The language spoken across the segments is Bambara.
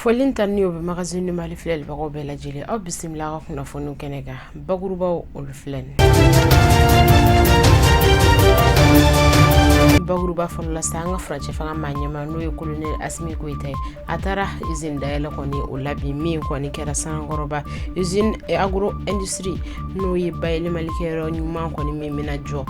Foli ta ni o bɛ Magazine du Mali filɛlibagaw bɛɛ lajɛlen, aw bisimila aw ka kunnafoniw kɛnɛ kan, bakurubaw olu filɛ nin. Bakuruba fɔlɔ la sa, an ka furancɛ fanga maa ɲɛmaa n'o ye colonel Asimi Goyita ye, a taara usine dayɛlɛ kɔni o la bi, min kɔni kɛra Sanankɔrɔba usine agro industrie, n'o ye bayɛlɛmalikɛyɔrɔ ɲuman kɔni min bɛna jɔ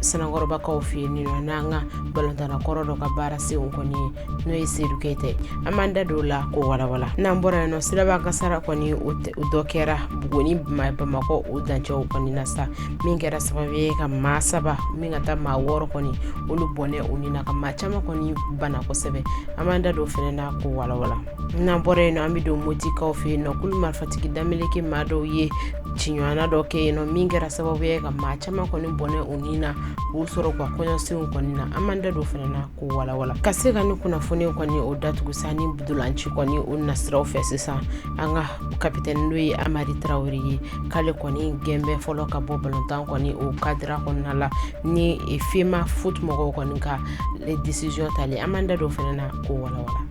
Sanankɔrɔbakaw fɛ yen nɔ, n'an ka balontanna kɔrɔ dɔ ka baara senw kɔni ye, n'o ye Seyidu Keyita ye. An b'an da don o la k'o walawala. N'an bɔra yen nɔ, siraba kasara kɔni o dɔ kɛra Buguni Bamakɔ o dancɛw kɔni na sa, min kɛra sababu ye ka maa saba min ka taa maa wɔɔrɔ kɔni olu bɔnɛ u ni na, ka maa caman kɔni bana kosɛbɛ. An b'an da don o fana na k'o walawala. N'an bɔra yen nɔ, an bɛ don Motikaw fɛ yen nɔ. Kulu marifatigi dameleke maa dɔw ye ciɲɔgɔnna dɔ kɛ yen nɔ, min kɛra sababu ye ka maa caman kɔni bɔnɛ u ni na, k'u sɔrɔ u ka kɔɲɔsenw kɔni na. An b'an da don o fana na k'o walawala. Ka se ka ni kunnafoni kɔni o datugu sa ni ntolanci kɔni o nasiraw fɛ sisan, an ka kapitɛni n'o ye Amari Tarawele ye, k'ale kɔni gɛnbɛ fɔlɔ ka bɔ balontan kɔni o kadira kɔnɔna la ni FEMAFOOT mɔgɔw kɔni ka décision tali. An b'an da don o fana na k'o walawala.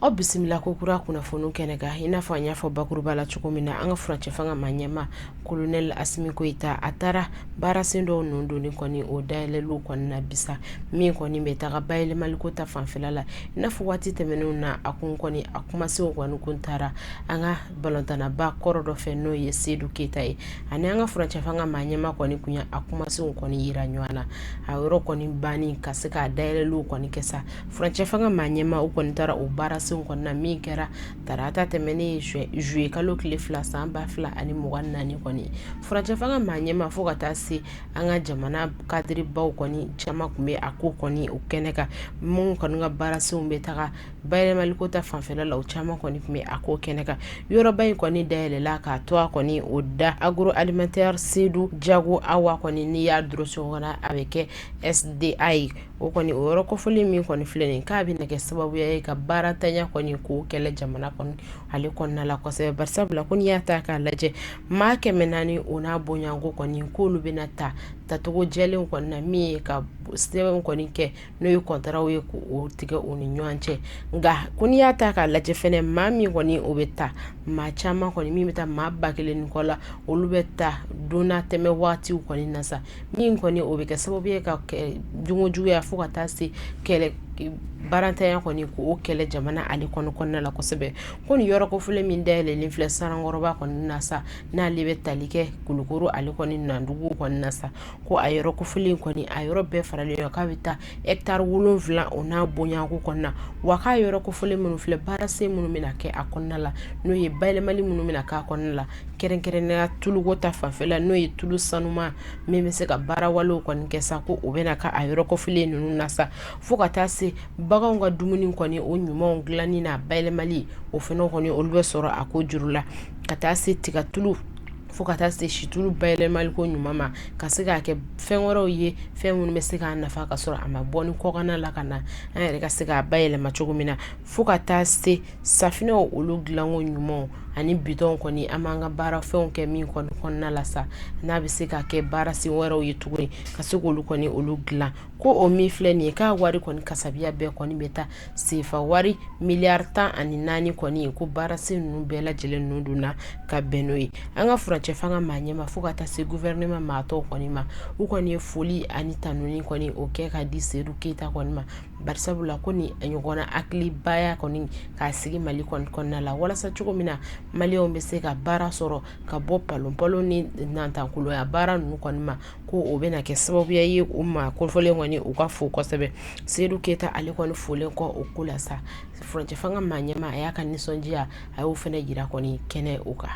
Aw bisimila ko kura kunnafoni kɛnɛ kan. I n'a fɔ an y'a fɔ bakuruba la cogo min na, an ka furancɛ fanga maa ɲɛmaa colonel Asimi Goyita, a taara baarasen dɔw ninnu donni kɔni o dayɛlɛliw kɔni na bi sa, min kɔni bɛ taga bayɛlɛmaliko ta fanfɛla la. I n'a fɔ waati tɛmɛnenw na, a kun kɔni a kumasenw kɔni kun taara an ka balontanaba kɔrɔ dɔ fɛ, n'o ye Seyidu Keyita ye, ani an ka furancɛ fanga maa ɲɛmaa kɔni kun ye a kumasenw kɔni yira ɲɔgɔn na. A yɔrɔ kɔni banni ka se k'a dayɛlɛliw kɔni kɛ sa, furancɛ fanga maa ɲɛmaa u kɔni taara o baarasenw kɔni na, min kɛra tarata tɛmɛnen juillet kalo tile 2 san 2024 kɔni. Furancɛ fanga maa ɲɛmaa fo ka taa se an ka jamana kadiribaw kɔni caman tun bɛ a ko kɔni o kɛnɛ kan, minnu kɔni ka baarasenw bɛ taga bayɛlɛmaliko ta fanfɛla la, o caman kɔni tun bɛ a ko kɛnɛ kan. Yɔrɔba in kɔni dayɛlɛla k'a to a kɔni o da agroalimentaire Seyidu Jago Awa kɔni, n'i y'a doroso kɔnɔ a bɛ kɛ SDA ye. O kɔni o yɔrɔ kofɔlen min kɔni filɛ nin, k'a bɛna kɛ sababuya ye ka baaratanya kɔni k'o kɛlɛ jamana kɔnɔ ale kɔnɔna la kosɛbɛ. Barisabula ko n'i y'a ta k'a lajɛ, maa 400 o n'a bɔɲɔgɔnko kɔni k'olu bɛna ta tacogo jɛlen kɔni na, min ye ka sɛbɛnw kɔni kɛ, n'o ye kɔntaraw ye, k'o tigɛ u ni ɲɔgɔn cɛ. Nka ko n'i y'a ta k'a lajɛ fɛnɛ, maa min kɔni o bɛ ta, maa caman kɔni min bɛ taa maa 1000 ni kɔ la, olu bɛ ta donna tɛmɛ waatiw kɔni na sa, min kɔni o bɛ kɛ sababu ye ka jogo juguya fo ka taa se kɛlɛ baarantanya kɔni k'o kɛlɛ jamana ale kɔni kɔnɔna la kosɛbɛ. Ko nin yɔrɔ kofɔlen min dayɛlɛlen filɛ Sanankɔrɔba kɔni na sa, n'ale bɛ tali kɛ Kulukoro ale kɔni nandugu kɔni na sa, ko a yɔrɔ kofɔlen kɔni a yɔrɔ bɛɛ faralen ɲɔgɔn k'a bɛ taa hectare 7 o n'a bɔɲɔgɔnko kɔnɔna na. Wa k'a yɔrɔ kofɔlen minnu filɛ, baarasen minnu bɛna kɛ a kɔnɔna la, n'o ye bayɛlɛmali minnu bɛna k'a kɔnɔna la, kɛrɛnkɛrɛnnenya tuluko ta fanfɛla, n'o ye tulu sanuma min bɛ se ka baara walew kɔni kɛ sa, ko o bɛna kɛ a yɔrɔ kofɔlen ninnu na sa, fo ka taa se baganw ka dumuni kɔni o ɲumanw dilanni n'a bayɛlɛmali, o fana kɔni olu bɛ sɔrɔ a ko juru la, ka taa se tigatulu fo ka taa se situlu bayɛlɛmaliko ɲuman ma, ka se k'a kɛ fɛn wɛrɛw ye, fɛn minnu bɛ se k'a nafa ka sɔrɔ a ma bɔ ni kɔkanna la ka na an yɛrɛ ka se k'a bayɛlɛma cogo min na, fo ka taa se safinɛw olu dilanko ɲumanw ani bidɔn kɔni an b'an ka baarafɛnw kɛ min kɔni kɔnɔna la sa, n'a bɛ se ka kɛ baarasen wɛrɛw ye tuguni, ka se k'olu kɔni olu dilan. Ko o min filɛ nin ye, k'a wari kɔni kasabiya bɛɛ kɔni bɛ taa sefa wari miliyari 14 kɔni ye, ko baarasen ninnu bɛɛ lajɛlen ninnu donna ka bɛn n'o ye. An ka furancɛ fanga maa ɲɛmaa fo ka taa se gouvernement maa tɔw kɔni ma, u kɔni ye foli ani tanuni kɔni o kɛ ka di Seyidu Keyita kɔni ma, barisabula ko ni ɲɔgɔnna hakilibaya kɔni k'a sigi Mali kɔni kɔnɔna la, walasa cogo min na maliyɛnw bɛ se ka baara sɔrɔ ka bɔ palonpalon ni nantankolonya baara ninnu kɔni ma, ko o bɛna kɛ sababuya ye u ma kofɔlen kɔni u ka fo kosɛbɛ. Seyidu Keyita ale kɔni folen kɔ o ko la sa, furancɛ fanga maa ɲɛmaa a y'a ka nisɔndiya a y'o fana jira kɔni kɛnɛ o kan.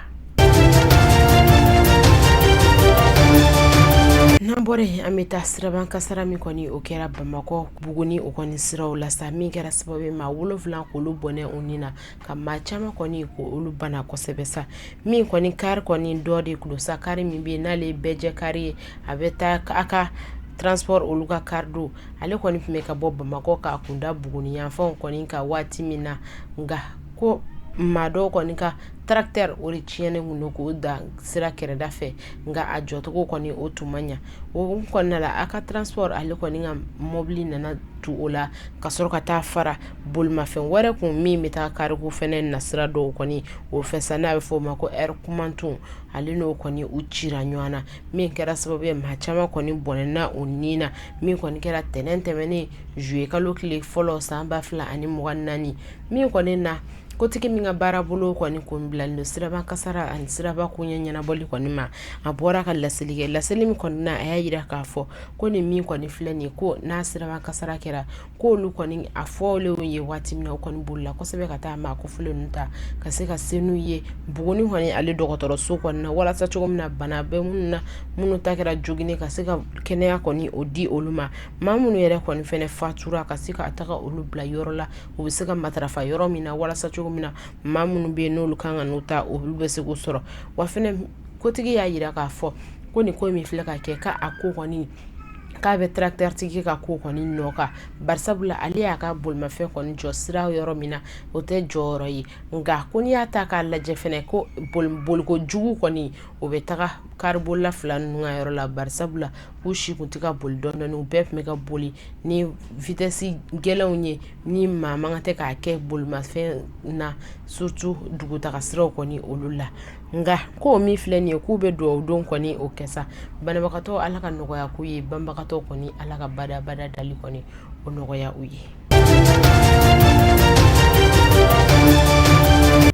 N'an bɔra yen, an bɛ taa siraban kasara min kɔni o kɛra Bamakɔ Buguni o kɔni siraw la sa, min kɛra sababu ye maa 7 k'olu bɔnɛ u ni na, ka maa caman kɔni k'olu bana kosɛbɛ sa. Min kɔni kari kɔni dɔ de don sa, kari min bɛ yen n'ale ye bɛɛjɛ kari ye, a bɛ taa a ka transport olu ka kari don, ale kɔni tun bɛ ka bɔ Bamakɔ k'a kunda Buguni yanfanw kɔni kan waati min na, nka ko maa dɔw kɔni ka tracteur o de tiɲɛnen kun don k'o da sira kɛrɛda fɛ, nka a jɔcogo kɔni o tun ma ɲa. O kɔnɔna la, AK Transport ale kɔni ka mɔbili nana tu o la ka sɔrɔ ka taa fara bolimafɛn wɛrɛ kun min bɛ taa kariko fɛnɛ nasira dɔw kɔni o fɛ sa, n'a bɛ fɔ o ma ko R Kumantu, ale n'o kɔni u cira ɲɔgɔn na, min kɛra sababu ye maa caman kɔni bɔnɛna u ni na, min kɔni kɛra tɛnɛn tɛmɛnen juillet kalo tile fɔlɔ san 2024. Min kɔni na kotigi min ka baarabolo kɔni kun bilalen don siraba kasara ani siraba koɲɛ ɲɛnabɔli kɔni ma, a bɔra ka laseli kɛ. Laseli min kɔni na, a y'a jira k'a fɔ ko nin min kɔni filɛ nin ye, ko n'a siraba kasara kɛra, k'olu kɔni a fɔlenw ye waati min na, u kɔni bolila kosɛbɛ ka taa maa kofɔlen ninnu ta ka se ka se n'u ye Buguni kɔni ale dɔgɔtɔrɔso kɔni na, walasa cogo min na bana bɛ minnu na, minnu ta kɛra joginni, ka se ka kɛnɛya kɔni o di olu ma. Maa minnu yɛrɛ kɔni fɛnɛ fatura, ka se ka taga olu bila yɔrɔ la u bɛ se ka matarafa yɔrɔ min na, walasa cogo min na maa minnu bɛ yen n'olu kan ka n'u ta, olu bɛ se k'u sɔrɔ. Wa fɛnɛ kotigi y'a jira k'a fɔ ko nin ko min filɛ ka kɛ, k'a ko kɔni k'a bɛ tracteur tigi ka ko kɔni nɔ kan, barisabula ale y'a ka bolimafɛn kɔni jɔ sira yɔrɔ min na, o tɛ jɔyɔrɔ ye. Nka ko n'i y'a ta k'a lajɛ fɛnɛ, ko boliko jugu kɔni o bɛ taga karibolila fila ninnu ka yɔrɔ la, barisabula k'u si kun tɛ ka boli dɔɔnin dɔɔnin, u bɛɛ tun bɛ ka boli ni vitesse gɛlɛnw ye, ni maa man kan tɛ k'a kɛ bolimafɛn na, surtout dugutaga siraw kɔni olu la. Nka ko min filɛ nin ye, k'u bɛ dugawu don kɔni o kɛ sa, banabagatɔ Ala ka nɔgɔya k'u ye, banbagatɔ kɔni Ala ka badabada dali kɔni o nɔgɔya u ye.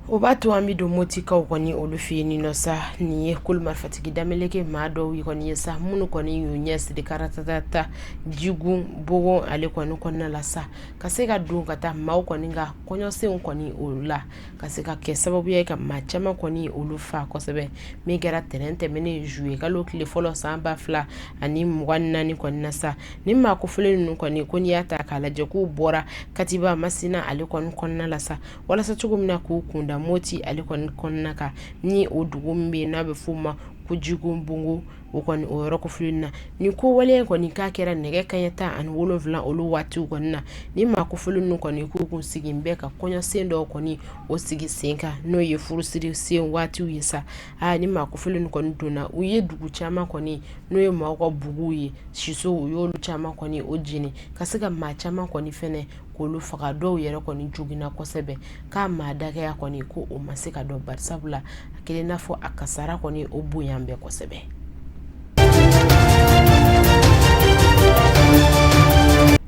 O b'a to an bɛ don Motikaw kɔni olu fɛ yen nɔ sa. Nin ye kulu marifatigi dameleke maa dɔw kɔni ye sa, minnu kɔni y'u ɲɛ siri karatata Jigun Bogon ale kɔni kɔnɔna la sa, ka se ka don ka taa maaw kɔni ka kɔɲɔsenw kɔni o la, ka se ka kɛ sababu ye ka maa caman kɔni olu fa kosɛbɛ, min kɛra tɛnɛn tɛmɛnen juillet kalo tile fɔlɔ san 2024 kɔni na sa. Ni maa kofɔlen ninnu kɔni, ko n'i y'a ta k'a lajɛ, k'u bɔra Katiba Masina ale kɔni kɔnɔna la sa, walasa cogo min na k'u kunda Moti ale kɔni kɔnɔna kan, ni o dugu min bɛ yen n'a bɛ f'o ma ko Jigun Bongo, o kɔni o yɔrɔ kofɔlen na. Nin ko wale kɔni k'a kɛra nɛgɛ kanɲɛ 17 olu waatiw kɔni na. Ni maa kofɔlen ninnu kɔni k'u kun sigi bɛ ka kɔɲɔsen dɔw kɔni o sigi sen kan, n'o ye furusiri sen waatiw ye sa. Aa, ni maa kofɔlen ninnu kɔni donna, u ye dugu caman kɔni, n'o ye maaw ka buguw ye, sisow, u y'olu caman kɔni o jeni, ka se ka maa caman kɔni fɛnɛ k'olu faga. Dɔw yɛrɛ kɔni joginna kosɛbɛ, k'a maa dakɛya kɔni ko o ma se ka dɔn, barisabula a kɛlen n'a fɔ a kasara kɔni o bonya bɛɛ kosɛbɛ.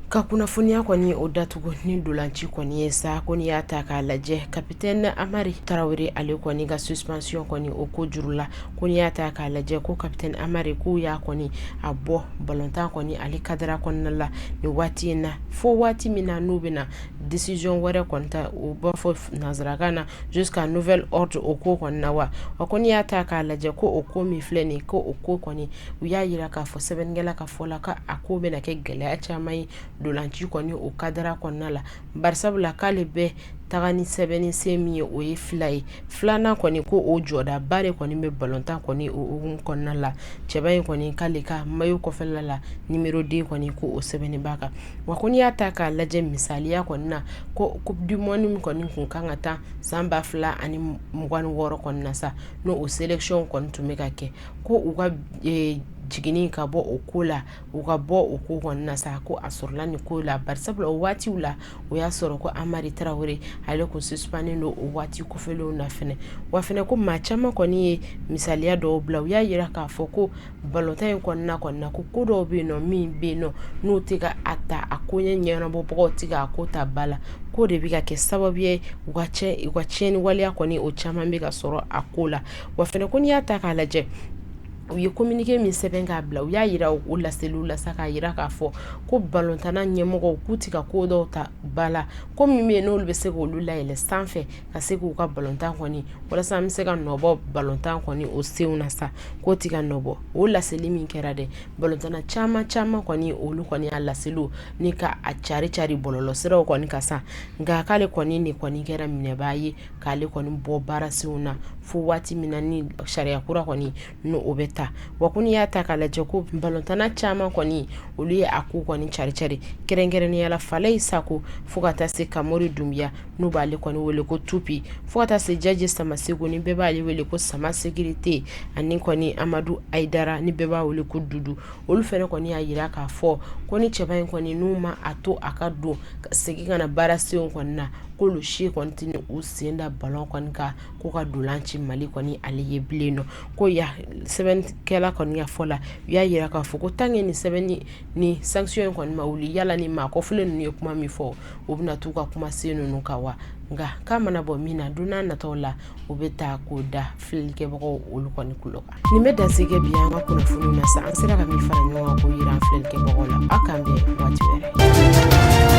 Ka kunnafoniya kɔni o datugu ni ntolanci kɔni ye sa. Ko n'i y'a ta k'a lajɛ, kapitɛni Amari Tarawele ale kɔni ka suspension kɔni o ko juru la, ko n'i y'a ta k'a lajɛ, ko kapitɛni Amari k'u y'a kɔni a bɔ balontan kɔni ale kadara kɔnɔna la nin waati in na, fo waati min na n'u bɛna décision wɛrɛ kɔni ta, u b'a fɔ nansarakan na jusqu'à nouvel ordre o ko kɔni na. Wa ko n'i y'a ta k'a lajɛ, ko o ko min filɛ nin, ko o ko kɔni u y'a jira k'a fɔ sɛbɛnnikɛla ka fɔ la, k'a ko bɛna kɛ gɛlɛya caman ye ntolanci kɔni o kadara kɔnɔna la, barisabula k'ale bɛ taga ni sɛbɛnni sen min ye, o ye fila ye. Filanan kɔni, ko o jɔdaba de kɔni bɛ balontan kɔni o hukumu kɔnɔna la. Cɛba in kɔni k'ale ka maillot kɔfɛla la, numéro 2 kɔni, ko o sɛbɛnni b'a kan. Wa ko n'i y'a ta k'a lajɛ misaliya kɔni na, ko coupe du monde min kɔni kun kan ka taa san 2026 kɔni na sa, n'o o sélection kɔni tun bɛ ka kɛ, ko u ka jiginni ka bɔ o ko la, u ka bɔ o ko kɔni na sa, ko a sɔrɔla nin ko la, barisabula o waatiw la, o y'a sɔrɔ ko Amari Tarawele ale kun suspendu don o waati kofɔlenw na fɛnɛ. Wa fɛnɛ ko maa caman kɔni ye misaliya dɔw bila, u y'a jira k'a fɔ ko balontan in kɔnɔna kɔni na, ko ko dɔw bɛ yen nɔ min bɛ yen nɔ n'u tɛ ka a ta, a ko ɲɛ ɲɛnabɔbagaw tɛ k'a ko ta ba la, k'o de bɛ ka kɛ sababu ye u ka tiɲɛni waleya kɔni o caman bɛ ka sɔrɔ a ko la. Wa fɛnɛ ko n'i y'a ta k'a lajɛ, u ye communiqué min sɛbɛn k'a bila, u y'a jira o laseliw la sa, k'a jira k'a fɔ ko balontanna ɲɛmɔgɔw k'u tɛ ka ko dɔw ta ba la, ko min bɛ yen n'olu bɛ se k'olu layɛlɛ sanfɛ ka se k'u ka balontan kɔni, walasa an bɛ se ka nɔbɔ balontan kɔni o senw na sa, k'o tɛ ka nɔbɔ. O laseli min kɛra dɛ, balontanna caman caman kɔni olu kɔni y'a laseliw ni ka a cari cari bɔlɔlɔsiraw kɔni kan sa. Nka k'ale kɔni nin kɔni kɛra minɛbaa ye, k'ale kɔni bɔ baarasenw na fo waati min na ni sariya kura kɔni n'o o bɛ ta. ta. Wa ko n'i y'a ta k'a lajɛ ko balontanna caman kɔni olu ye a ko kɔni cari cari, kɛrɛnkɛrɛnnenya la Falayi Sako, fo ka taa se Kamori Dunbiya, n'u b'ale kɔni wele ko Tupi, fo ka taa se Jaji Samaseko, ni bɛɛ b'ale wele ko Sama Sécurité, ani kɔni Amadu Ayidara, ni bɛɛ b'a wele ko Dudu. Olu fana kɔni y'a jira k'a fɔ ko ni cɛba in kɔni n'u ma a to a ka don ka segin ka na baarasenw kɔni na, k'olu si kɔni tɛ u sen da balon kɔni kan ko ka ntolan ci Mali kɔni ale ye bilen nɔ. Ko ya sɛbɛnnikɛla kɔni ka fɔ la, u y'a jira k'a fɔ ko tant que ni sɛbɛnni ni sanction in kɔni ma wuli, yala ni maa kɔfɔlen ninnu ye kuma min fɔ, u bɛna t'u ka kumasen ninnu kan wa? Nka k'a mana bɔ min na, don n'a nataw la, u bɛ taa k'o da filɛlikɛbagaw olu kɔni tulo kan. Nin bɛ dan sigi bi an ka kunnafoniw na sa, an sera ka min fara ɲɔgɔn kan k'o jira an filɛlikɛbagaw la. Aw k'an bɛn waati wɛrɛ.